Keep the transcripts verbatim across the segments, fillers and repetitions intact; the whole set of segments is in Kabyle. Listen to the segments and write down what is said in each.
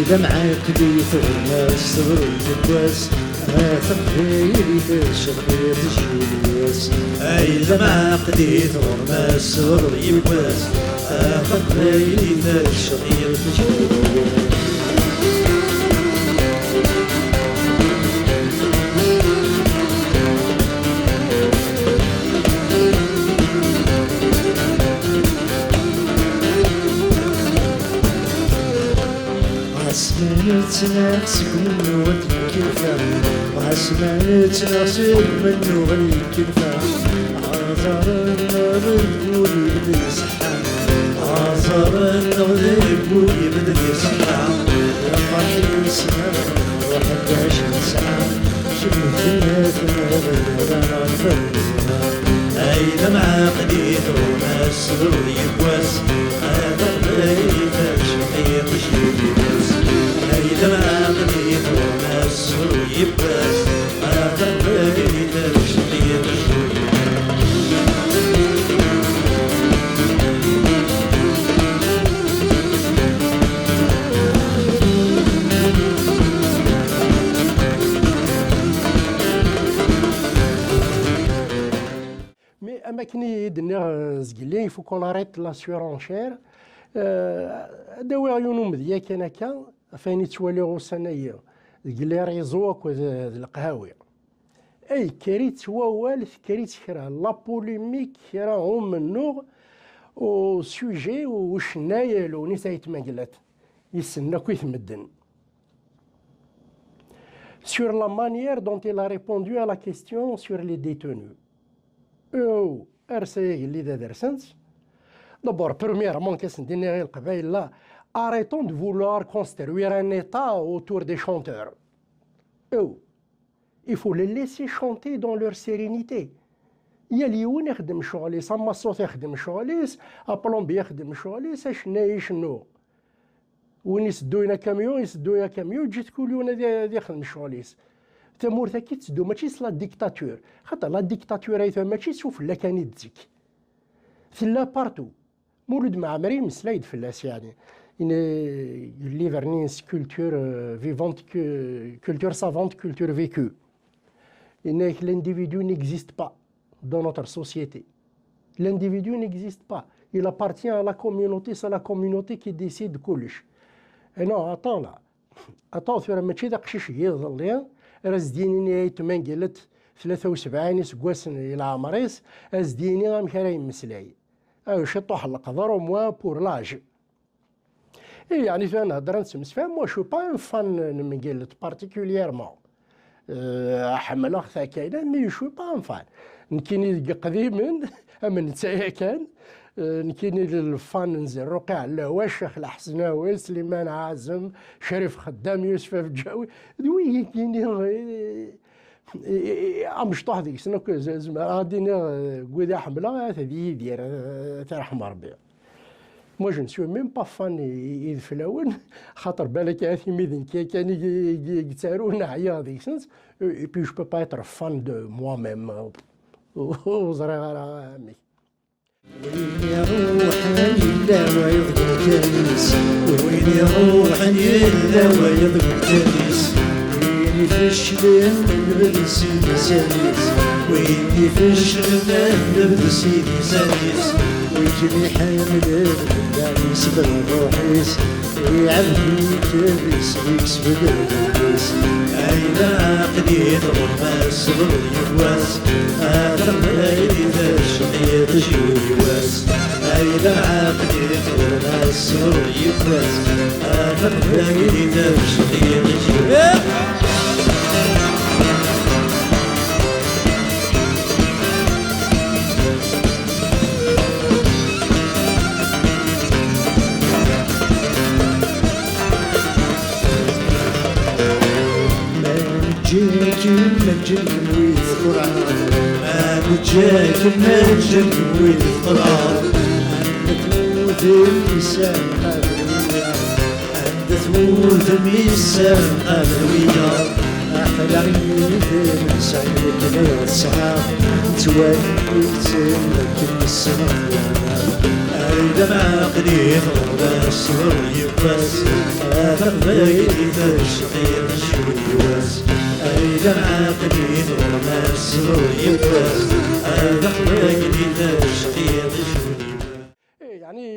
Ay d amɛaqli tuɣmas tebreḍ yiwwas, a taqbaylit tecceḍ yiṭij n yiwwas. Ay d amɛaqli tuɣmas tebreḍ yiwwas, a taqbaylit tecceḍ yiṭij n yiwwas. Ɣas ma nettnaɣ seg umennuɣ n lkilfa, ɣas ma nettnaɣ seg umennuɣ n lkilfa, aẓar-nneɣ deg wul ibedd iṣeḥḥa, aẓar-nneɣ deg wul ibedd iṣeḥḥa, lferḥ yesma ruḥ ddac nesɛa. Kemm d tnat n ɣer ferneɣ. Ay d amɛaqli tuɣmas tebreḍ yiwwas, a taqbaylit tecceḍ yiṭij n yiwwas. Ay d amɛaqli tuɣmas tebreḍ yiwwas, a taqbaylit tecceḍ yiṭij n yiwwas. Mais am akken i d-nniɣ, euh, zgelli, il faut qu'on arrête la surenchère. Euh, ad awiɣ yiwen umedya kan akka, ɣef ayen i ttwaliɣ ussan-agi deg les réseaux akked, euh, d leqhawi. Ay, kker-itt wawal, tekker-itt kra. La polémique, kra umennuɣ, au sujet, au cennayen, au nisayt maglat. Yessen akk-it medden. Sur la manière dont il a répondu à la question sur les détenus. Ew, ar s-, ay agellid ad rsent. D'abord, premièrement, qu'est-ce que là, arrêtons de vouloir construire un État autour des chanteurs. Ew, il faut les laisser chanter dans leur sérénité. Yal yiwen ixeddem ccɣel-is, amaṣṣut ixeddem ccɣel-is, aplombier ixeddem ccɣel-is, acennay icennu. Win isedduyen akamyun, isedduy akamyun, ǧǧet kul yiwen ad, ad ixdem ccɣel-is. Tamurt-agi tetteddu mačči s la dictature. Xaṭer la dictature ay twa mačči s ufella kan i d-tzik. Tella partout. Mulud Mɛemmri yemmeslay-d fell-as, yeɛni. Une, une livernise culture, euh, vivante, que, culture savante, culture vécue. Yenna-yak, l'individu n'existe pas dans notre société. L'individu n'existe pas. Il appartient à la communauté, c'est la communauté qui décide kullec. Et non, attends là. Attends, tura mačči d aqcic n yiḍelli ara s-d-yinin i aytma n Gilet, tlata u sebɛin iseggasen i leɛmer-is, a s-d-yini amek ara yemmeslay. Ah, ciṭuḥ n leqder, au moins pour l'âge. I yeɛni tura nhedder ad nettemsefham, moi je suis pas un fan n Miguel particulièrement. Euh, ḥemmleɣ-t akka, mais je suis pas un fan. Nekkini deg iqdimen, am netta yakan, euh, nekkini d lfan n Zerruq Iɛellawa, Ccix Lḥesnawi, Sliman Ɛazem, Crif Xeddam, Yusef Afǧawi, d wigi-nni, euh, amecṭuḥ deg-sen akk, z-, zemreɣ ad d-iniɣ, euh, deg wid i ḥemmleɣ, ata d Yidir, euh, ad t-yerḥem Rebbi. Moi, je ne suis même pas fan i, i, i d fell-awen, xaṭer balak a timi d nekk yakan i, i, i, i yettarun, ɛyiɣ deg-sent. Et puis, je peux pas être fan de moi-même. Ur ẓriɣ ara amek. Win iruḥen yella wayeḍ deg umkan-is, win iruḥen yella wayeḍ deg umkan-is. Win ifeclen, lebdes idisan-is, win ifeclen, lebdes idisan-is. Win kem-iḥemmlen, fell-am isbel ṛṛuḥ-is, iɛbed-ikem, isem-ik isbel ṛṛuḥ-is. Ay d aqli tɣelma ṣṣber yiwwas, a taqbaylit tecceḍ yiṭij yiwwas. Ay d aqli tɣelma ṣṣber yiwwas, a taqbaylit tecceḍ yiṭij yiwwas. Ma neǧǧa-kem, ma neǧǧa-kem wid tqerɛeḍ. Ma neǧǧa-kem, ma neǧǧa-kem wid tqerɛeḍ. Anda tmutem isam qabel wiyaḍ. Anda tmutem isam qabel wiyaḍ. Aql-aɣ yid-m, nesɛi akken ay ɣ-tesɛa. Nettwali-kem akken nessneɣ-k. Ay d amɛaqli tɣerma ṣṣber yiwwas, a taqbaylit tecqi tejjun yiwwas. Ay d amɛaqli tɣerma ṣṣber yiwwas, a taqbaylit tecqi tejjun yiwwas. Eh, yeɛni,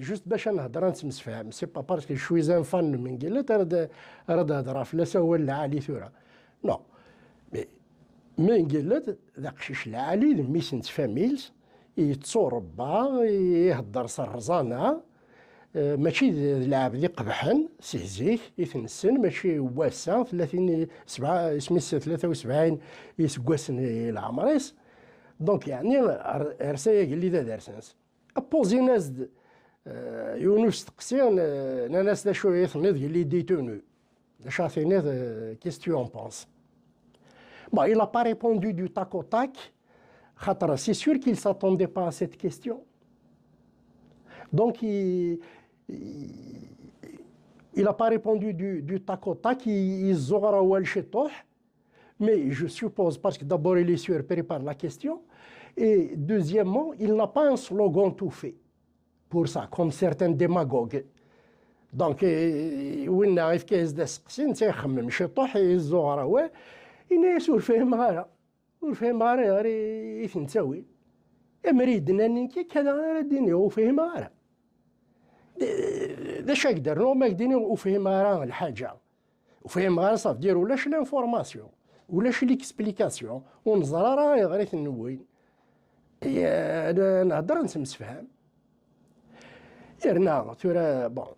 juste bac ad nehder ad nettemsefham, c'est pas parce que je suis un fan n Mengellet ara d-, ara d-hedreɣ fell-as awal lɛali tura. Non. Mais Mengellet d aqcic lɛali, d mmi-s n tfamilt, yetturebba, ihedder s rrẓana, eh, mačči d, d lɛebd iqebḥen, si zik i t-nessen, mačči n wass-a, tella tin i sebɛa, isem-is tlata u sebɛin iseggasen i leɛmer-is. Donc, yeɛni, ar-, ersa agellid ad ars-nnes. Pozzin-as-d, eh, yiwen usteqsi, n-, nnan-as d acu i tenniḍ deg les détenus. D acu ara tiniḍ, euh, qu'est-ce que tu en penses? Bon, il n'a pas répondu du tac au tac, xaṭer c'est sûr qu'il s'attendait pas à cette question. Donc, il, il, il a pas répondu du, du tac au tac, i, yezzuɣer awal ciṭuḥ. Mais je suppose, parce que d'abord il est surpris par la question, et deuxièmement, il n'a pas un slogan tout fait pour ça, comme certains démagogues. Donc, euh, winna, yefka-as-d aseqsi, netta ixemmem ciṭuḥ, yezzuɣer awal, yenna-yas ur fhimeɣ ara. Ur fhimeɣ ara ayɣer i, i ten-ttawin. Amer i d-nnan nekk akka, ara d-iniɣ ur fhimeɣ ara. D, d acu ak-d-rnuɣ ma ak-d-iniɣ ur fhimeɣ ara lḥaǧa? Ur fhimeɣ ara, ça veut dire ulac l'information, ulac l'explication, ur neẓri ara ayɣer i ten-wwin. Ya, n-, nhedder, nettemsefham. Yerna tura, bon,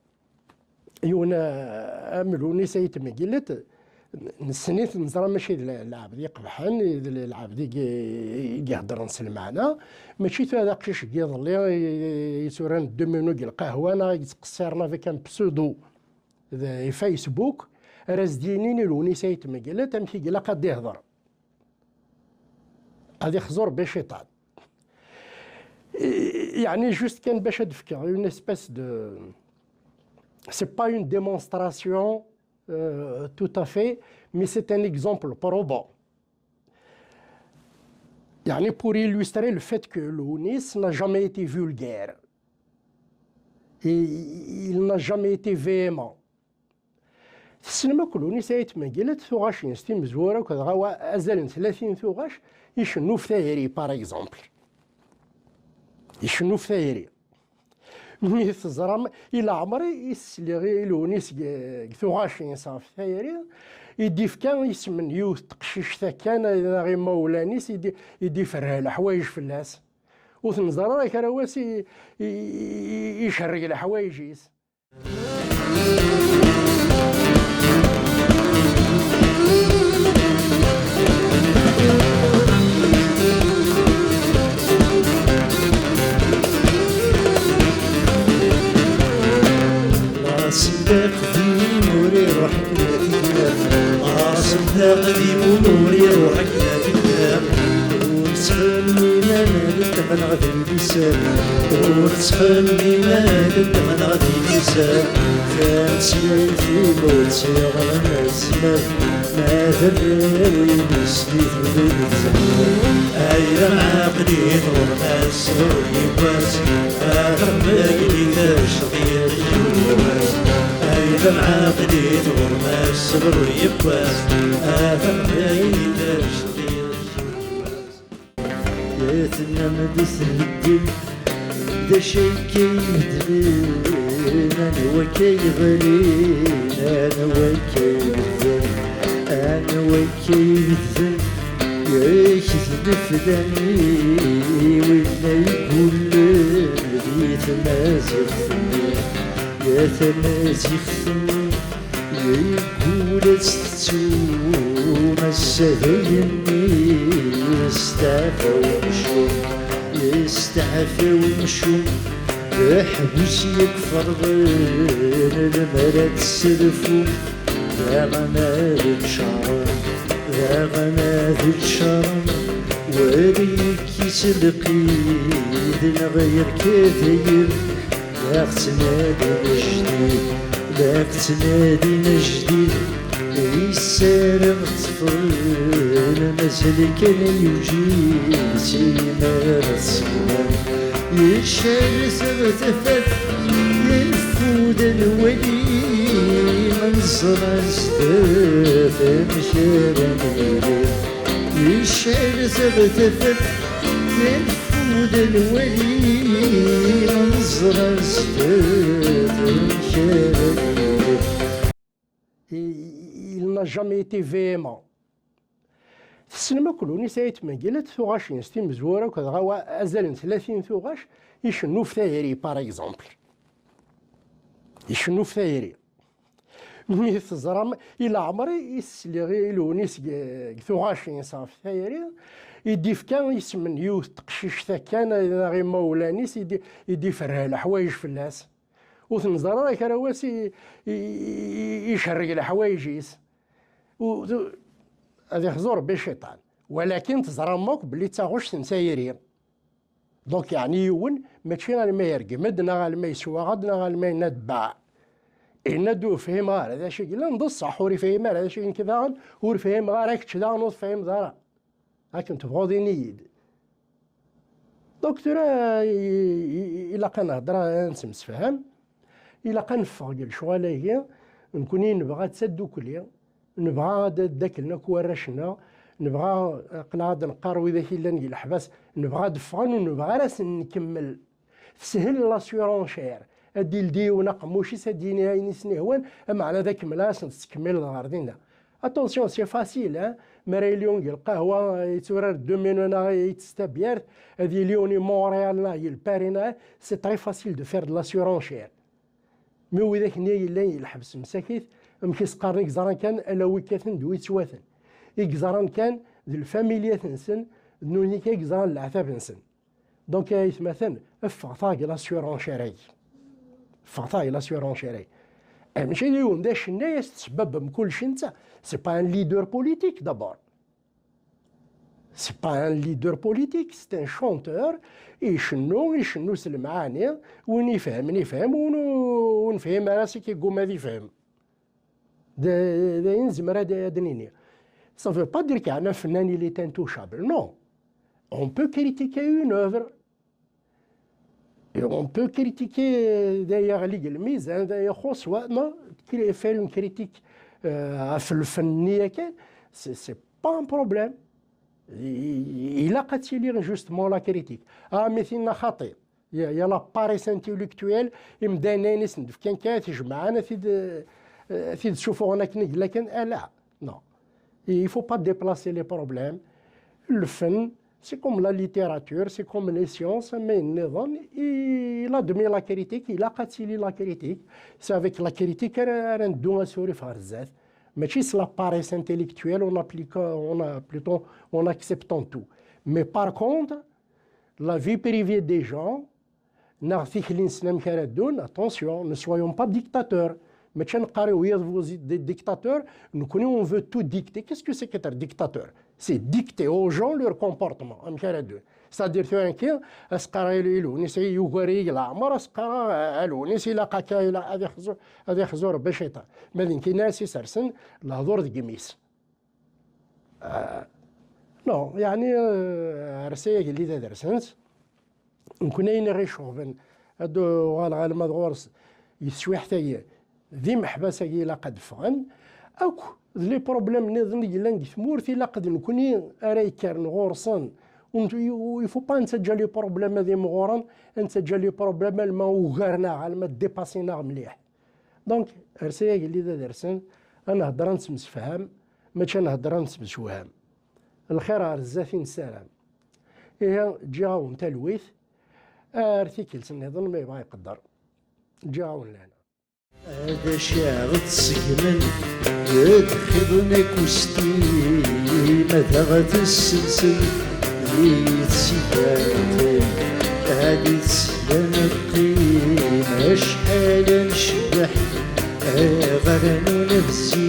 yiwen, eh, am Lewnis Ayt Mengellet, nessen-it, neẓra mačči d le-, lɛebd iqebḥen, d le-, lɛebd i g-, i iheddren s lmeɛna, mačči tura d aqcic n yiḍelli i, i, i yetturan domino deg lqahwa neɣ i yettqeṣṣiren avec un pseudo d, i Facebook, ara s-d-yinin i Lewnis Ayt Mengellet amek i ilaq ad ihder. Ad ixzu Rebbi cciṭan. I-, yeɛni juste kan bac ad d-fkeɣ une espèce de, c'est pas une démonstration, euh, tout à fait, mais c'est un exemple probant. Yeɛni pour illustrer le fait que Lewnis n'a jamais été vulgaire. Et il n'a jamais été véhément. Tessnem akk Lewnis Ayt Mengellet tuɣac-ines timezwura akk dɣa wa-, azal n tlatin tuɣac, icennu f tayri, par exemple. Icennu f tayri. Mi teẓram, i leɛmer i s-sliɣ i Lewnis deg, deg tuɣac-ines ɣef tayri, i d-ifka isem n yiwet teqcict akka, neɣ imawlan-is, i d-, i d-iferreh leḥwayeǧ fell-as. Ur t-neẓri ara kra wass i, i, i, i icerreg leḥwayeǧ-is. Asendiq d imur iruḥ akken ad t-id-naf. Asendiq d imur iruḥ akken ad t-id-naf. Ur ttxemmim ad d-ṭṭfeɣ d lisan. Ur ttxemmim ad d-ṭṭfeɣ d lisan. Tameslayt-inu tt-yeɣran azmar. Ma d arraw-ines di temdint zemmer. Ay d amɛaqli tɣerma ṣṣber yiwwas. A taqbaylit tecḍiḍ yiwen wass. Ay d amɛaqli tɣerma ṣṣber yiwwas. A taqbaylit tecḍiḍ yiwen wass. Tennam-d tbeddel, d acu akka ibeddlen? Anwa akka yeɣlin? Anwa akka ibeddlen? Anwa akka ibeddlen? Yak tneflan i winna yegullen di tmaziɣt-nni. Ya tamaziɣt-nni, yeggul ad tt-tettum, ass-a dayen-nni yesteɛfa umcum, yesteɛfa umcum, d aḥbus i ak-ferḍen, lemmer ad tesserfum, daɣen ad teččarem, daɣen ad teččarem, wali-k iselqid neɣ yerka dayem. La ɣ-ttnadin ajdid, la ɣ-ttnadin ajdid, yessaram ṭṭfel, mazal kan yujid, simar ad tṣebbem. Yecɛel s tafat, yenfud nwali, ma neẓra zdat amek ara nili. Yecɛel s tafat, yenfud nwali, ma neẓra zdat amek ara nili. Il n'a jamais été véhément. Tessnem akk Lewnis Ayt Mengellat, tuɣac-ines timezwura akk, dɣa wa-, azal n tlatin tuɣac, icennu f tayri, par exemple. Icennu f tayri. Mi teẓram, i leɛmer i, i sliɣ i Lewnis deg, deg tuɣac-ines ɣef tayri, i d-ifka isem n yiwet teqcict akka, neɣ imawlan-is, i d-, i d-iferreh leḥwayeǧ fell-as. Ur t-neẓra ara kra wass i, i, i, i icerreg leḥwayeǧ-is. U-, tu-, ad ixzu Rebbi cciṭan. Walakin teẓram akk belli d taɣect n tayri. Donc, yeɛni yiwen, mačči alma yergem-d, neɣ alma yeswaɣ-d, neɣ alma yenna-d baɛ. Yenna-d ur fhimeɣ ara d acu i yellan, d ṣṣeḥ, ur ifhim ara d acu i nekk daɣen, ur fhimeɣ ara kečč daɣen ur tefhimeḍ ara. Akken tebɣuḍ ini-yi-d. Donc tura i, i, i, ilaq ad nehder, ad nettemsefham, ilaq ad neffeɣ deg lecɣal-agi, nekkni nebɣa d tadukli, nebɣa ad, ad d-aklen akk warrac-nneɣ, nebɣa, aql-aɣ ad neqqar widak yellan deg leḥbas, nebɣa ad ffɣen, ur nebɣa ara sen-nkemmel. Teshel la surenchère. Ad d-ildi yiwen aqemmuc-is, ad d-yini ayen i sen-ihwan, ameɛna ad akemmel, ad asen-tettkemmileḍ ɣer dinna. Attention, c'est facile, hein? Mi ara yili yiwen deg lqahwa, yetturar domino neɣ yettess tabyirt, ad yili yiwen i Montréal neɣ i Paris neɣ, c'est très facile de faire de la surenchère. Mi widak-nni yellan i lḥebs msakit, amek i s-qqaren, i yeẓran kan ala wi kkaten d wi ttwaten. I yeẓran kan d lfamilyat-nsen, d nutni kan i yeẓran leɛtab-nsen. Donc, ay atmaten, ffɣet-aɣ deg la surenchère-agi. Ffɣet-aɣ deg la surenchère-agi. Eh, mačči d yiwen d acennay, as-tesbabbem kullec netta. C'est pas un leader politique, d'abord. C'est pas un leader politique, c'est un chanteur. Icennu, icennu s lemɛani. Win ifehmen, ifhem. Win ur, ur nefhim ara, c'est kiguma ad ifhem. D, d ayen nezmer ad, ad nini. Ça veut pas dire qu'un fennan il est intouchable. Non. On peut critiquer une œuvre. Et on peut critiquer, euh, d'ailleurs, les mises, hein, d'ailleurs, François, non, cri-, faire une critique, euh, à le fenn, c'est, c'est pas un problème. Il, il a qu'à lire justement la critique. Ah, mais c'est une خطير. Il y a, il y a la paresse intellectuelle, imdanen ayen i sen-d-fkan kan, tijemɛen, a t-id, a t-id-sufuɣen akken i yella kan, ala, non. Il faut pas déplacer les problèmes. Lfen, c'est comme la littérature, c'est comme les sciences, am ayen nniḍen, il admet la critique, ilaq ad tili la critique. C'est avec la critique ara, ara neddu asurif ɣer zdat. Mačči s la paresse intellectuelle, en appliquant, en a-, plutôt, en acceptant tout. Mais par contre, la vie privée des gens, neɣ tikli-nsen amek ara ddun, attention, ne soyons pas dictateurs. Mačči ad neqqar i wiyaḍ vous êtes des dictateurs, nekkni on veut tout dicter. Qu'est-ce que c'est qu'être dictateur? C'est dicter aux gens leur comportement, amek ara ddun. C'est-à-dire, tura nekki, as-qqareɣ i Lewnis yugar-iyi deg leɛmer, as-qqareɣ a Lewnis ilaq akka, ilaq ad ixzu, ad ixzu Rebbi cciṭan. Ma d nekkini ara s-isersen lehdur deg imi-s. Ah, non, yeɛni, eh, ar ass-a agellid ad rsent. Nekkni ayen i ɣ-iceɣben, ad uɣaleɣ alma d ɣur-s, yeswiḥt-agi, d imeḥbas-agi ilaq ad ffɣen, akk d les problèmes nniḍen i yellan deg tmurt, ilaq d nekkni ara yekkren ɣur-sen. Ur nett-, il faut pas nettaǧǧa les problèmes ad imɣuren, ad nettaǧǧa les problèmes alma ugaren-aɣ, alma dépassin-aɣ mliḥ. Donc, ar ass-a agellid ad rsen, ad nhedder ad nettemsefham, mačči ad nhedder ad nettemsewham. Lxir ɣer zdat i nessaram. Ihi, ǧǧiɣ-awen talwit, ar tikkelt nniḍen ma yebɣa iqedder. Ǧǧiɣ-awen lehna. Ad acaɣ tseggmen, d xiḍen akusti, ma daɣ tesselsem di tsigatin, ad ittseyyan qqim, acḥal ad necbeḥ, iḍarren ur nebzi,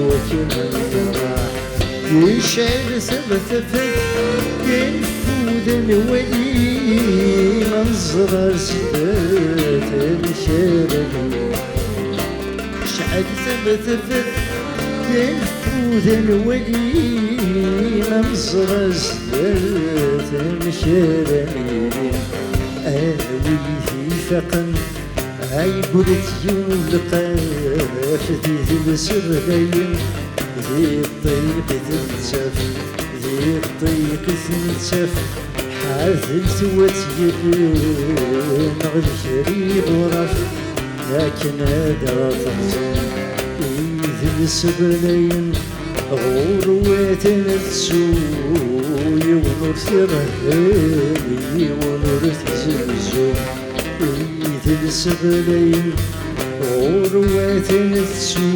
wakken nefreḥ. Yecɛel s tafat, yenfud nwali, ma neẓra zdat amek ara nili. Yecɛel s tafat, yenfud Udan wali amẓraz d amek ara nili, anwi t-ifaqen, ay gret yiwen lqaf d idles ɣlayen, di ṭṭiq i t-nettaf, di ṭṭiq i t-nettaf, ḥadelt wat yirren ɣer kra iɣuraf, akken ad ɣ-terẓem idles ɣlayen. Ɣur-wat ad nettu, yiwen ur t-iṛehhen, yiwen ur t-izemzum. Idles ɣlayen, ɣur-wat ad nettu,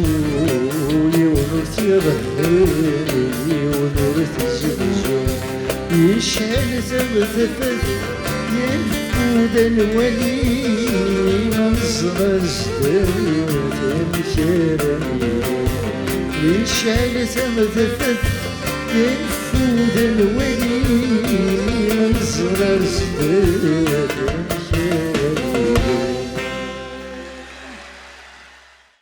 yiwen ur t-iṛehhen, yiwen ur t-izemzum. Yecɛel tamtafat, yenfud ad nwali, neẓra zdat amek ara nili. Yecɛel tamtafat, yenfud ad nwali, neẓra zdat